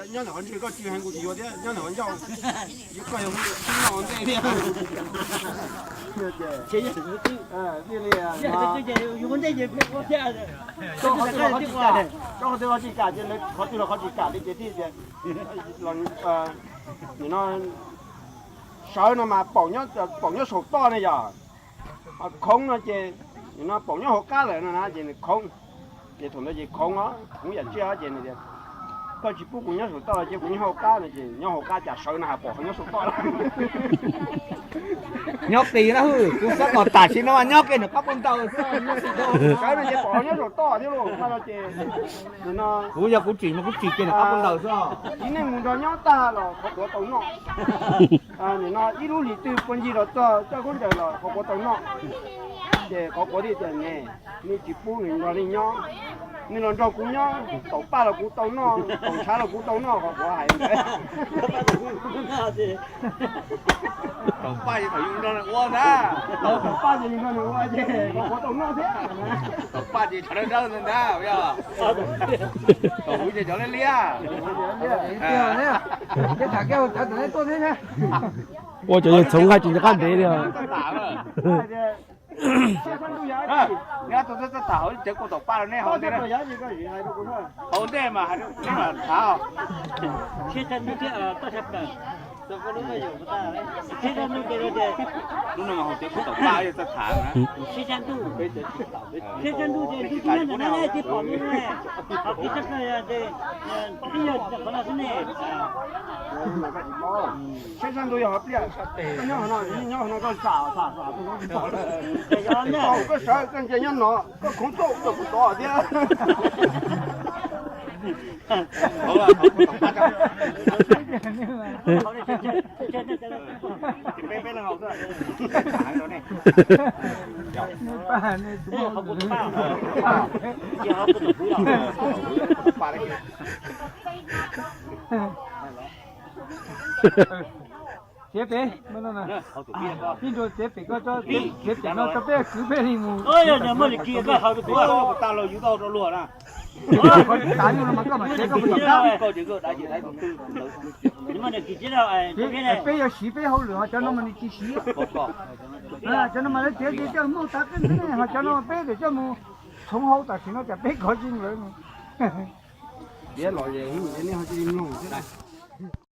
Nyob ntawm qhov ntswg koj tsis heev kuv tsis yuav thiab, nyob ntawm qhov ncauj, yuav koj yog mus noj ua ntej thiab. Thiaj li, rau qhov twg los tsis kam, rau qhov twg los tsis kam ces lawv qhov twg los qhov tsis kam li ces thiaj tias, nim no sawv no mas paum nyob saum toj ne yog, ho khoov no ces nim no paum nyob hauv qab lawm no na ces nws khoov. Ces thaum ntawd ces khoov os, khoov yam tsiaj os ces nws tias, koj tsis pub kuv nyob saum toj los cia kuv nyob hauv qab no ces nyob hauv qab cas sawv no has pom qhov nyob saum toj lawm. Nyob qis na, kuv xav kom tam sim no mas nyob kiag nram qab puag ntaug xwb. Sawv no ces pom qhov nyob saum toj thiab lauj, no ces nim no kuv yog kuv tsim mas kuv tsim kiag nram qab puag ntaug xwb. Txiv neej mus nrog nyob tag los qhov quav tau noj. Nim no ib lub hlis twg puag ncig los txog coj khaub ncaws los qhov quav tau noj. Ces qhov quav thiaj tias ne, nej tsis pub nws nrog nej nyob, nej los nrog kuv nyob, taum paj los kuv tau noj, taum ntshav los kuv tau noj, qhov quav hais ntawd. Taum paj ces thaum yus nrog nws ua ntag, taum paj ces yus nrog nws ua ces qhov quav tau noj thiab. Taum paj ces tshav dawb dawb ntag yog, taum huv ces cov liab liab. Ua cov yawg txhoov nqaij tsis nco qab ntev li os. Nyob tus txaj txaj tham hauv cawv kuv taum paj rau nej haus ntej, haus ntej mas, nej mas tham. Lub no mas haus cawv kuv taum paj yog txaj tham na. Saib sab ntuj yog hov pliaj, koj nyob hov no, nyob hov no koj xam xam xam, koj sawv koj ntsia nyob no, koj khoov txauj koj kuv tod thiab. Txiav pem, tib nrua txiav pem koj, txiav pem no rau peb kwv peb li mus. Muaj li kis koj haus rau kuv, tas los yus tau rau luag na. Qhov tas yus no mas koj mam txiav koj mus tom qab. Peb yuav siv peb hauj lwm ho cov no mas nws tsis siv. Cov no mas lawv txiav ces coj mus tav qeej xwb ne, ho cov no peb tseem coj mus txhoov hau tam sim no tsam peb kov tsis lawv. Tiav los es nej ho cia li mloog thiab.